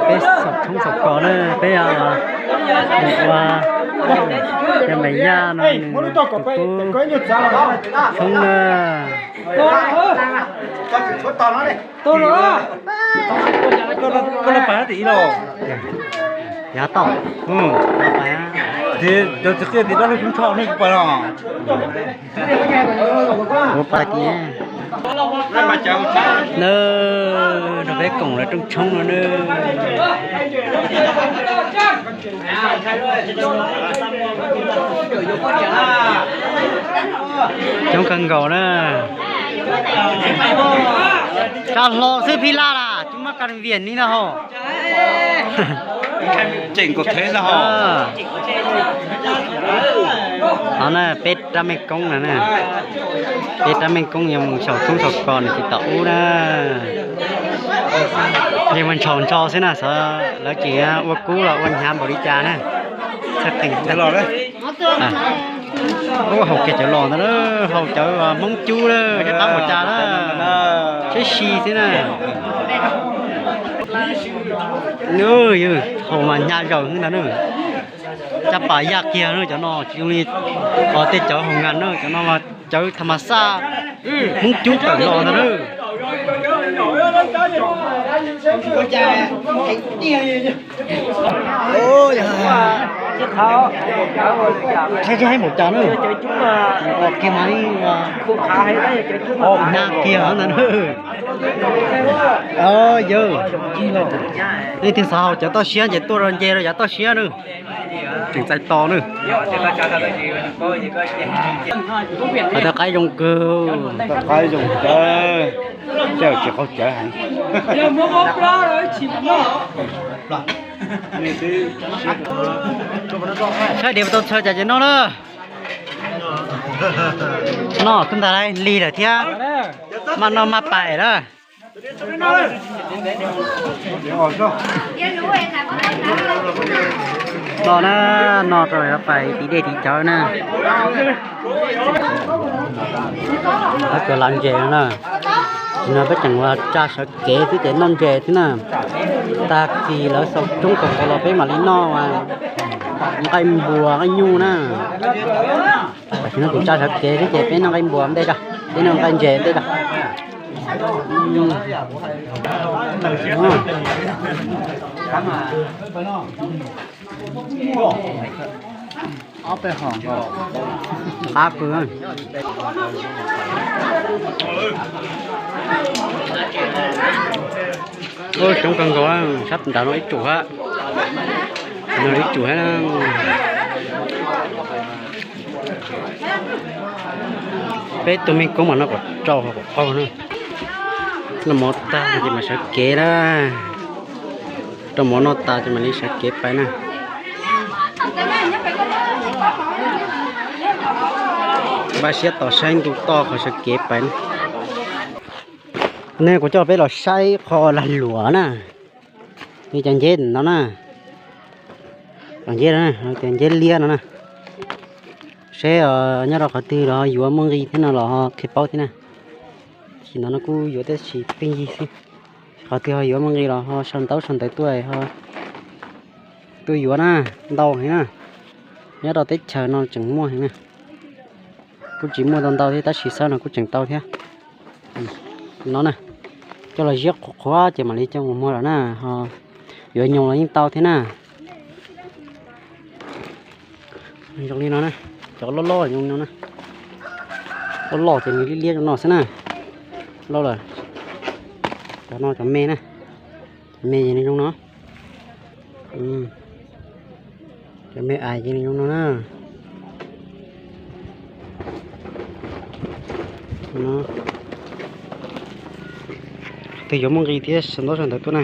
Peb xaus tshoob xaus kos na, peb ua, ua, yog Maiv Yaj no nws tus tub tshoob na. Koj los pais tim ib los. Yav toj. Cov txiv qij tim dab laug tshoob tsho nej kuv pais los. Kuv pais tim na, nrog peb koom lawv rooj tshoob no na. Coob kawg nkaus na. Tsa hlo xwb phij laj las tsis muaj kas vias ni na ho. Tseem kom thev na ho. Ho na, peb rab mej koob no na. Peb rab mej koob yuav mus xyaum tshoob xyaum kos nws tsis tom ub na. Yeej mas ntshaus ntsho xwb na, xyov lawv tseem ua kub los ua hnyav npaum li cas na. Txhaj qees los. Ua haus kiag cov los ntawd na, haus cov Hmoob cub na, cov qab npaum cas na. Sib si xwb na. Haus mas hnyav zaus xwb ntag na. Caj pas yaj kiag na cov no, tsis zoo li tej cawv haus nkas na, cov no mas cawv tham mas xaj Hmoob cub tawm los ntag na. Saib tsis haib npaum cas na. Kiag mas hnyav kiag ntag na. Yawg, leej twg xav haus cov toj siab ces tuaj rau nce rau yav toj siab na. Tseem txais tos na. Qhov tau qaib zoo kawg. Tau qaib zoo kawg. Cawm tsis qaug cawv heev. Saib diav tau txhaws cas ces noj na. Noj kub ntag lig lawm thiab. Maj noj maj pais lawm. Noj na, noj rau pais tiv dej tiv cawv na. Peb tuaj lav ntses no na. Tam sim no peb tseem ua tsa sawv kev xwb ces noj ntses xwb na. Tag kis lawv xaus tshoob xaus kos los peb mam li noj nqaij npuas nqaij nyuj na. Tam sim no tseem tsa sawv kev xwb ces peb noj nqaij npuas ntej tso, peb noj nqaij ntses ntej tso. Ob peb hos nkaus. Qab kawg. Coob kawg nkaus, sab nrad no ib tsum hab. No ib tsum hab. Peb tug me koob mas noj kom tsau kom qaug na. Noj mov tag ces mam sawv kev na. Rau mov noj tas ces mam li sawv kev pais na. Npaj siab tos saib ntu toj qhov sawv kev pais na. Ne kuv coj peb los saib qhov lag luam na. Li cov nceb no na. Cov nceb no, cov nceb liab no na. Seb nyob rau qhov twg los yuav muaj nqi thiab no los ho qhia paub thiab na. Tam sim no no kuj yuav tab sis pheej yig xwb. Qhov twg ho yuav muaj nqi los ho sau ntaub sau ntawv tuaj, tuaj yuav na, ntau heev na. Nyob rau teb chaws no tseem muaj heev na. Kuj tsis muaj tau ntau thiab tab sis xab no kuj tseem tau thiab. No na, coj los ziab qhuav qhuav ces mam li coj mus muag lawm na, ho yuav nyoos los yeej tau thiab na. Zoo li no na, cov loj loj zoo li no na. Loj loj ces nws liab liab zoo no xwb na. Loj lawm. Cov no cov me na. Cov me ces nws zoo no. Cov me ais ces nws zoo no na. Twg yuav muaj nqi thiab sau ntaub sau ntawv tuaj na.